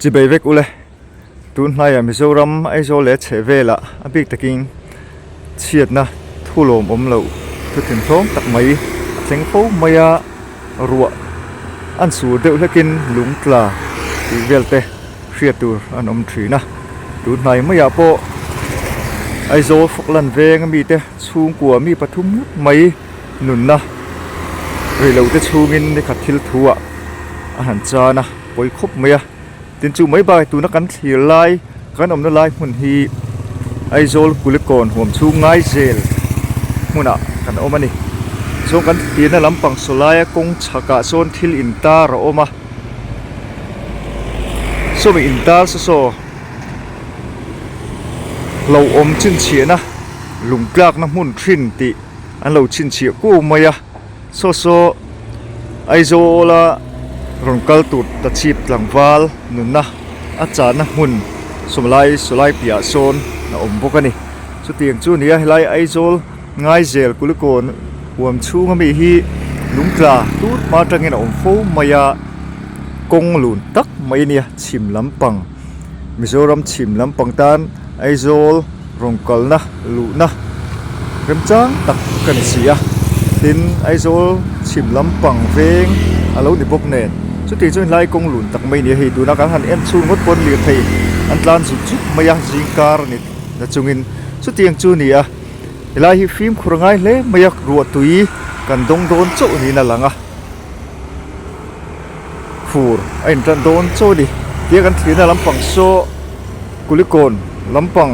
Chibei vek ule tun hnaiah Mizoram Aizawl leh chhehvelah a bik takin chhiatna thu lawmawm loh thu thinhlawm tak mai a thleng fo mai a, ruah an sur deuh hlekin lung tla tih vel te hriat tur an awm thin a, tun hnai maiah pawh Aizawl Falkland veng mite chhungkua mi pathum ngawt mai nunna rei lo te chhungin nikhat thil thu ah a han chan a pawi khawp mai a tin chu mai bakah tuna kan thlir lai kan awmna lai hmun hi Aizawl Kulikawn huam chhung Ngaizel hmunah kan awm a ni chuan kan tirna lampang saw laia kawng chhakah sawn thil intar a awm a sawmi intar saw saw hlauhawm chhinchhiahna lungtlakna hmun thin tih. An lo chhinchhiah kuau mai a, saw saw Aizawla rawn kal tur ta chhip tlangval nunna a chahna hmun sawmlai sawlai piahah sawn a awm bawk a ni. Chutiang chu a ni a, helai Aizawl Ngaizel Kulikawn huam chhunga mi hi lungtla tut hma atangin a awm fo mai a, kawng lun tak mai a nia chhim lampang Mizoram chhim lampang tan Aizawl rawn kalna luhna remchang tak ka ni si a, tin Aizawl chhim lampang veng a lo ni bawk nen chutih chuan helai kawng lun tak mai a ni a, hei tuna kan han en chhung ngawt pawn lirthei an tlan zut zut mai a zing kar a ni na chungin chutiang chu a ni a, helai hi fimkhur a ngai hle mai a ruahtui kan dawng dawn chauh niin a lang a. Fur a intan dawn chauh a ni tia kan thlirna lampang saw Kulikawn lampang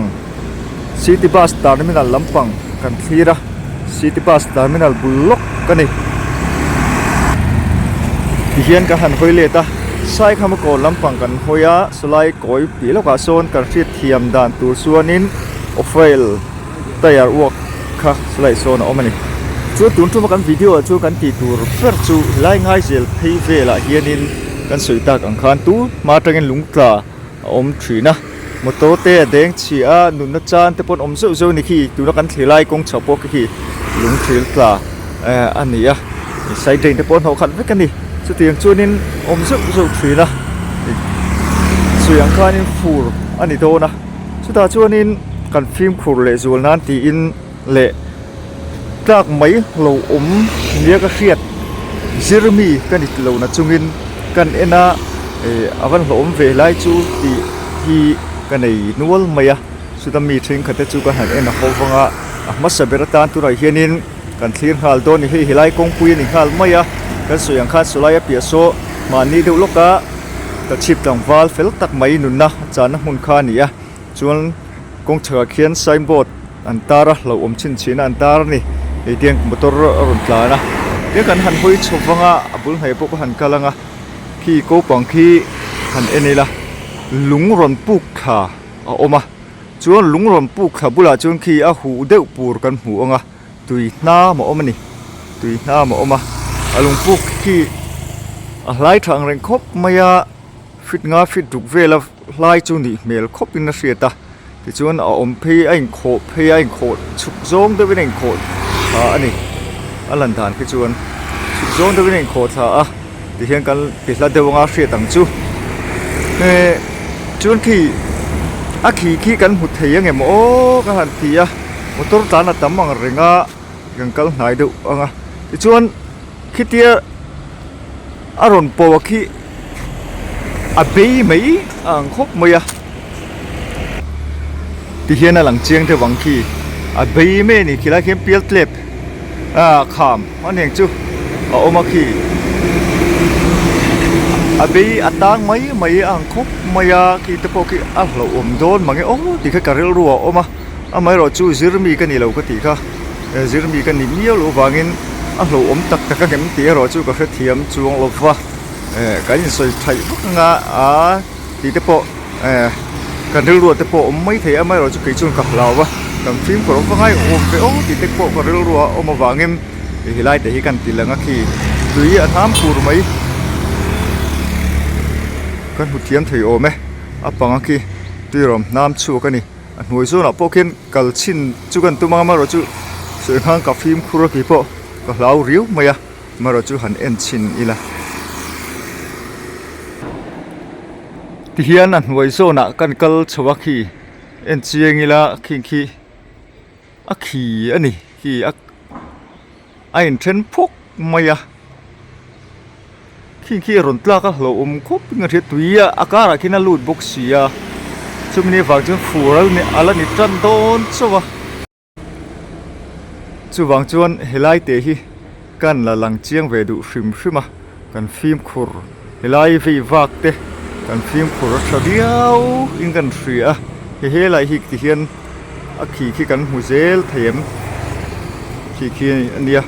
city bus terminal lampang kan thlir a city bus terminal bul lawk a ni tihian kan han hawi let a Saikhama kawn lampang kan hawi a sawlai kawi piah lawkah sawn kan hriat thiam dan tur chuanin off-rail tyre uak kha silai sawn a awm a ni. Chuan tun tuma kan video ah chuan kan tih tur ber chu helai Ngaizel phei velah hianin kan sawi tak ang khan tu hma atangin lung tla a awm thin a, motor te a deng chhia a, nunna chan te pawh an awm zeuh zeuh a ni khi tuna kan thlir lai kawng chho pawh khi lung thil tla a ni a, side drain te pawh a hnawh khat vek a ni. Chutiang chuanin awm zeuh zeuh thin a, sawi ang khanin fur a ni dawn a. Chutah chuanin kan fimkhur leh zual nan tiin leh tlak mai lo awm nia ka hriat zir mi ka ni lo na chungin kan en a eh a van hlauhawm ve lai chu tih hi ka nei nual mai a chuta mi thenkhat te chu ka han en a ho vang a a hmasa ber atan tunah hianin kan thlir nghal dawn a ni hei helai kawngpui a ni nghal mai a kan sawi ang khan sawlai a piah saw mahni deuh lawk a. Ka chhip tlangval fel tak mai nunna a channa hmun kha a ni a, chuan kawng chhakah khian sign board an tar a, hlauhawm chhinchhihna an tar a ni, hei tiang motor a rawn tlan a, tin kan han hawi chho vang a, a bul hnaih pawh ka han kal ang a, khi kopang khi han en ila lung rawn puk thla a awm a, chuan lung rawn puk thla bulah chuan khi a huh deuh pur kan hmu ang a. Tui hnam a awm a ni tui hnam a awm a a lungpuk khi a hlai tha ang reng khawp mai a feet nga feet ruk vela hlai chu nih hmel khawp in a hriat a tichuan a awm phei a inkhawh phei a inkhawh chhuk zawng deuhin a inkhawh thla a ni a lan dan khi chuan chhuk zawng deuhin a inkhawh thla a tihian kan ti hla deuh anga hriat ang chu eh chuan khi a khi khi kan hmu thei angem aw ka han ti a. Motor tlan a tam ang reng a kan kal hnai deuh ang a tichuan khitia a rawn pawh a khi a bei mai a ang khawp mai a tihian a lang chiang deuh ang khi a bei mai a ni khilai khian pial tlep ah kham a ni ang chu a awm a khi a bei a tang mai mai a ang khawp mai a khi te pawh khi a hlauhawm dawn mange aw tih kha ka rilru a awm a. Amaherawh chu zirmi ka ni lo ka tih kha zirmi ka ni miau loh vangin a hlauhawm tak tak a ngem tih erawh chu ka hrethiam chuang lo va kan insawi thaih vak anga a tih te pawh kan rilru ah te pawh a awm mai thei a amaherawh chu kei chuan ka hlau va kan fimkhur awm va ngai awm ve aw tih te pawh ka rilru a awm avangin helai te hi kan ti lang a khi tui a hnam tur mai kan hmu thiam thei awm e a panga khi tui rawm hnam chhuak a ni. A hnuai zawnah pawh khian kal chhin chu kan tum ang amaherawh chu sawi khan ka fimkhur a keipawh ka hlau riau mai a amaherawh chu han en chhin ila. Tihian a hnuai zawnah kan kal chho a khi en chiang ila khing khi a khi a ni khi a a inthen phawk mai a khing khi a rawn tlak a hlauhawm khawp in a hria tui a a karah khian a lut bawk si a chumi ni avang chuan fur a la ni tan dawn chauh a. Chuvang chuan helai te hi kan la lang chiang ve duh hrim hrim a, kan fimkhur helai vei vak te kan fimkhur a tha viau in kan hria a, he helai hi ti hian a khi khi kan hmu zel thei em khi khi a nia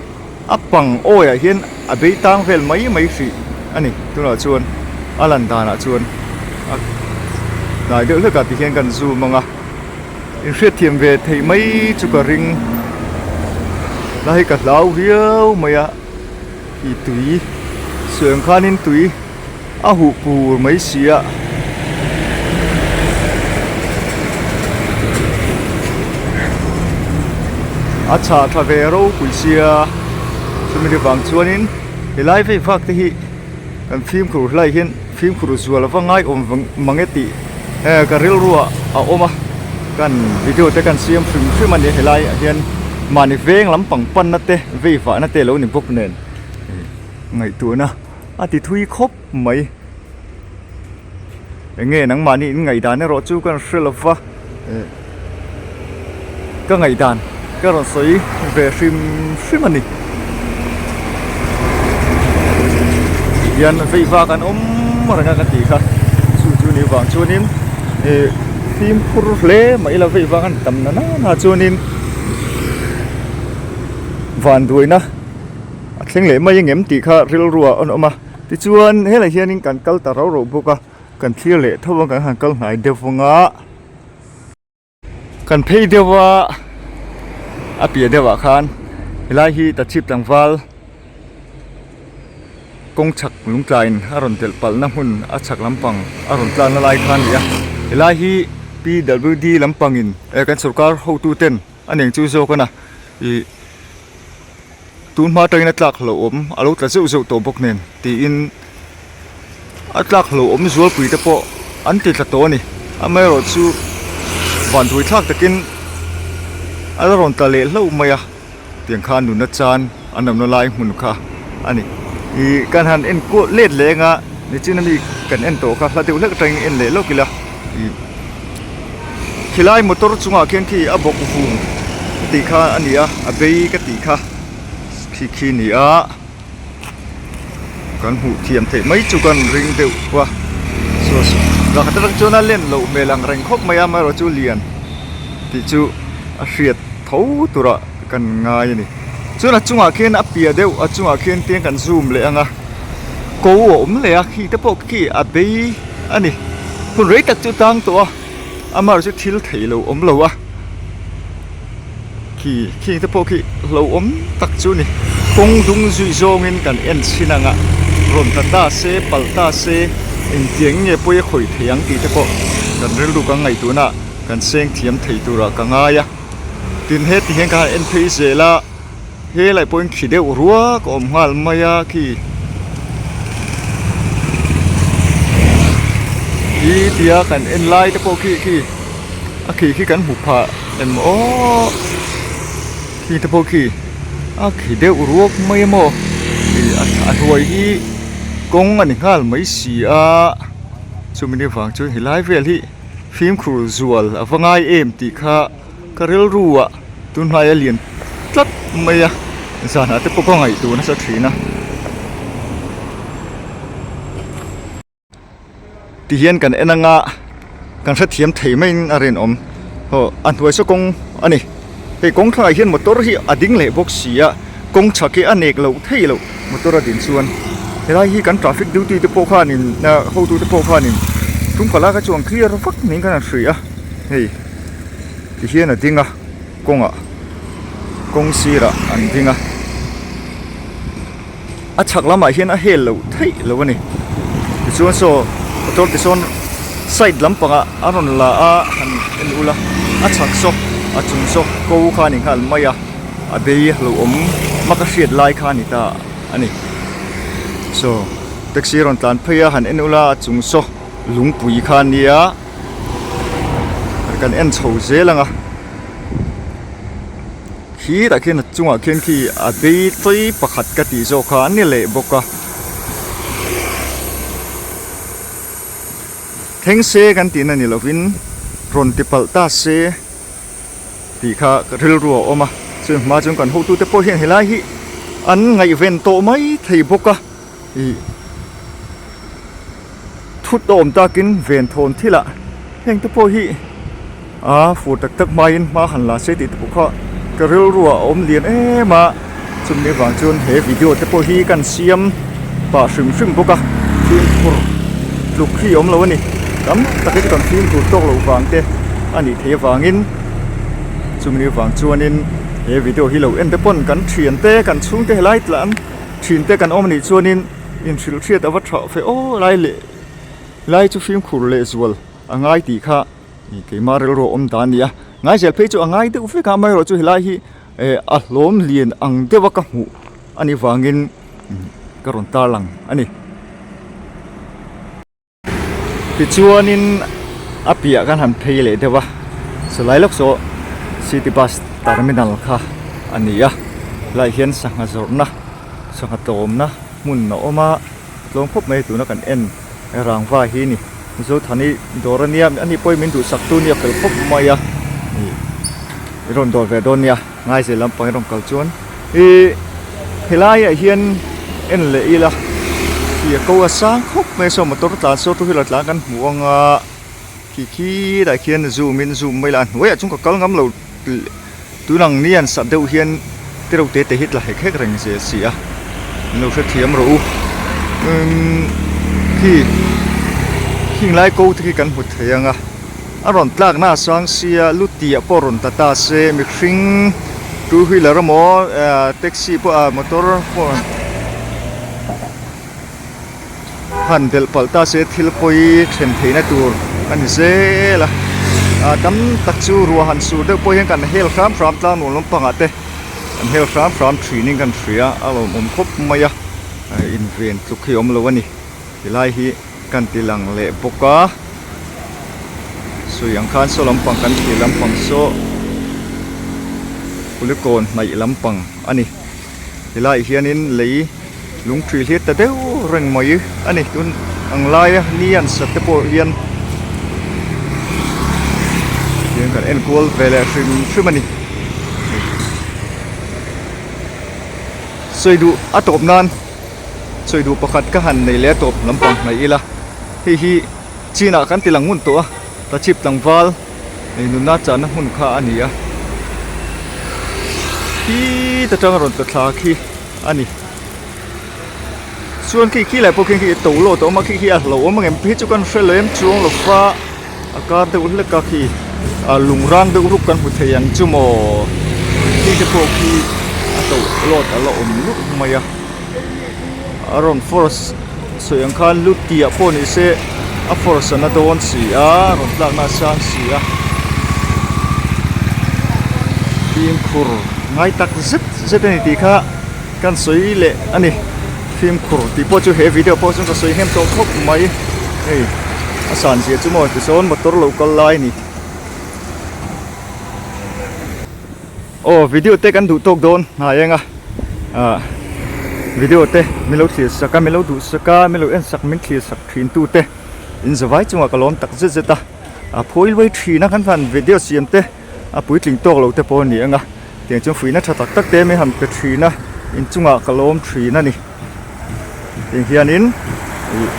a pang awi ah hian a bei tang vel mai mai hrih a ni tunah chuan a lan danah chuan a hnai deuh hlek ah ti hian kan zoom ang a. Inhriatthiam ve theih mai chu ka ring la hei ka hlau viau mai a ih tui suih ang khanin tui a huh pur mai si a a chhah tha ve ropui sia chumi te vang chuanin helai vei vak te hi kan fimkhur hlai hian fimkhur zual ava ngai awm mang e tih eh ka rilru ah a awm a kan video te kan siam hrim hrim a ni helai ah hian mahni veng lampang panna te vei vahna te alo ni bawk nen ngaihtuahna a ti thui khawp mai enge nangmahni in ngaihdan erawh chu kan hre lo va eh ka ngaihdan ka rawn sawi ve hrim hrim a ni tihian vei vak an awm reng a ka tih kha chu chu ni vang chuanin eh fimkhur hle mai ila vei vak an tam na na chuanin vanduaina a thleng leh mai ang em tih kha rilruah a awm a tichuan helai hianin kan kal ta rauh rauh bawk a kan thlir leh tho a kan han kal hnai deuh vang a kan phei deuh a a piah deuh ah khan helai hi tachhip tlangval kawng chhak lungtlaiin a rawn delh palh na hmun a chhak lampang a rawn tlan na lai kha a ni a helai hi P W D lampang in eh kan sorkar hotu ten a neng chu zawk a na ih tun hma atangin a tlak hlauhawm a lo tla zeuh zeuh tawh bawk nen tiin a tlak hlauhawm zualpui te pawh an ti tla tawh a ni amaherawh chu vanduai thlak takin a la rawn tla leh hlauh mai a tiang khan nunna chan an awmna lai hmun kha a ni ih kan han en kual let leh anga nichin ami kan en tawh kha hla deuh hlek atangin en leh lawk ila ih khilai motor chungah khian khi a bawk vung ka tih kha a ni a a bei ka tih kha khi khi a ni a kan hmuh thiam theih mai chu kan ring deuh a lakhat atang chuan a len loh hmel ang reng khawp mai a amaherawh chu lian tih chu a hriat tho turah kan ngai a ni chuan a chungah khian a piah deuh a chungah khian tiang kan zoom leh ang a ko a awm leh a khi te pawh khi a bei a ni hun rei tak chu tang tawh a amaherawh chu thil theih loh awm lo a. Khi khing te pawh khi hlauhawm tak chu a ni. Kawng dung zui zawngin kan en chhin ang a, rawn ta ta se, palh ta se, engtiang nge pawi a khawih thei ang tih te pawh kan rilru kan ngaihtuahna ah kan seng thiam thei turah ka ngai a. Tin heti hian ka han en phei zel a, helai pawhin khi deuh ruak a awm nghal mai a khi. Khi tia kan en lai te pawh khi khi. A khi khi kan hmu phah em aw khi te pawh khi a khi deuh ruak mai emaw ih a hnuai hi kawng a ni nghal mai si a chumi ni vang chuan helai vel hi fimkhur zual a va ngai em tih kha ka rilru ah tunhnai a lian tlat mai a zanah te pawh ka ngaihtuah nasa thin a. Ti hian kan en anga kan hrethiam thei maiin a rinawm aw a hnuai saw kawng a ni hei kawng thlangah hian motor hi a ding leh bawk si a kawng chhak hi a nek loh theih loh motor a din chuan helai hi kan traffic duty te pawh khanin ah hotu te pawh khanin tum khat lai kha chuan clear vak niin khan an hria a hei ti hian a ding a kawngah kawng sirah an ding a. A chhak lamah hian a hel loh theih lo a ni tichuan saw motor ti sawn side lampangah a rawn la a han en ula a chhak saw a chung saw ko kha a ni nghal mai a a bei lo awm hma ka hriat lai kha a ni ta a ni saw taxi rawn tlan phei a han en ula a chung saw. lungpui kha a nia kan en chho zel ang a khitah khian a chungah khian khi a bei tawih pakhat ka tih zawk kha a ni leh bawk a thleng se kan tihna ni lovin rawn ti palh ta se tih kha rilru a awm a chumi hma chuan kan hotute pawh hian helai hi an ngaihven tawh mai thei bawk a ih thut a awm takin ven thawn thil ah heng te pawh hi a fur tak tak hmain hma han la se tih te pawh kha ka rilru ah a awm lian em a chumi avang chuan he video te pawh hi kan siam pah hrim hrim bawk a fimkhur tluk hi a awm lo a ni tam takin kan fimkhur tawk loh vang te a nih theih avangin chumi avang chuanin he video hi lo en te pawn kan thian te kan chhungte helai tlan thin te kan awm anih chuanin inhrilh hriat a va tha fe aw lai leh lai chu fimkhur leh zual a ngai tih kha keimah rilru a awm dan a ni a ngaizel phei chu a ngai deuh vek a amaherawhchu chu helai hi eh a hlawm lian ang deuh a ka hmuh a nih vangin ka rawn tarlang a ni. Tichuanin a piah kan han phei leh deuh a chulai lawk saw city bus terminal kha a ni a helaiah hian sangha zawrhna sangha tlawmna hmun a awm a tlawm khawp mai tuna kan en rangva hi a ni Zothani dawr a nia ani pawhin min duhsak tu nia fel khawp mai a ih i rawn dawr ve dawn nia. Ngaizel lampang i rawn kal chuan ih helaiah hian en leh ila khi a ko a sang khawp mai saw motor tlan saw two wheeler tlan kan hmu ang a khi khilaiah khian zoom in zoom mai la a hnuaiah chuan ka kal ngam lo tun ang ni an sat deuh hian te reuh te te hi tla hek hek reng zel si a min lo hrethiam rawh u umm khi khing lai ko te khi kan hmu thei ang a. A rawn tlakna a sang sia lu tih pawh rawn ta ta se mihring two wheeler emaw eh taxi pawh ah motor pawh han belh palh ta se thil pawi then theihna tur a ni zel a ah tam tak chu ruah han sur deuh pawh hian kan hel hram hram tlang nuam lampangah te kan hel hram hram thinin kan hria a lawmawm khawp mai a inven tluk hi a awm lo a ni tilai hi. Kan ti lang leh bawk a, sawi ang khan saw lampang kan thlir lampang saw Kulikawn hnaih lampang a ni. Helaiah hianin lei lungṭhi hlir ta deuh reng mai a ni. Tun ang laia ni an sat te pawh hian tiang kan en kual ve leh hrim hrim a ni. Sawi duh a tawp nan. Sawi duh pakhat ka han nei leh a tawp lampang hnaih ila hei hi chinah kan ti lang ngun tawh a tachhip tlangval ei nunna channa hmun kha a ni a khit atanga rawn tla thla khi a ni chuan khi khi lai pawh khian khi to lawt a awm a khi khi a hlauhawm ang em phei chu kan hre lem chuang lo va a kar deuh hlek a khi a lung rang deuh rup kan hmu thei ang chu maw khi te pawh khi a to lawt a la awm luh mai a. A rawn force sawi ang khan lu tiah pawh ni se a force a na dawn si a rawn tlakna a sang si a fimkhur ngai tak zet zet a ni tih kha kan sawi leh a ni fimkhur tih pawh chu he video pawh chuan ka sawi hnem tawh khawp mai hei a san zia chu maw tichuan motor lo kal lai a ni. Aw video te kan duh tawk dawn hnai eng a ah video te min lo thlir sak a min lo duh sak a min lo en sak min thlir sak thin tu te in zavai chungah ka lawm tak zet zet a a phawi luai thin a kan han video siam te a puitling tawk lo te pawh a ni ang a tiang chuan fuihna tha tak tak te min han pe thin a in chungah ka lawm thin a ni tiang hianin ih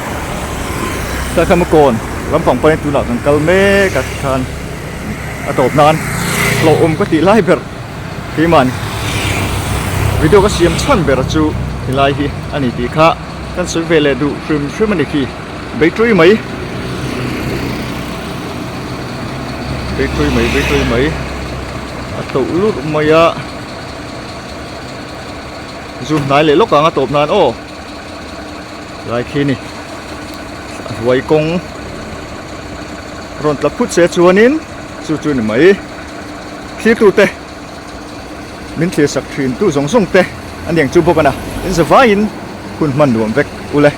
sakhama kawn lampang panin tunah kan kal mek a tikhan a tawp nan hlauhawm ka tih lai ber keimah video ka siam chhan ber chu helai hi a ni tih kha kan sawi ve leh duh hrim hrim a ni khi beitui mai beitui mai beitui mai a toh lut mai a. Zu hnai leh lawk ang a tawp nan aw lai khi ni a hnuai kawng rawn tla phut se chuanin chu chu ni mai thlir tute min thlir sak thin tu zawng zawng te a niang chu bawk a na in zavaiin hun hman nuam vek ule.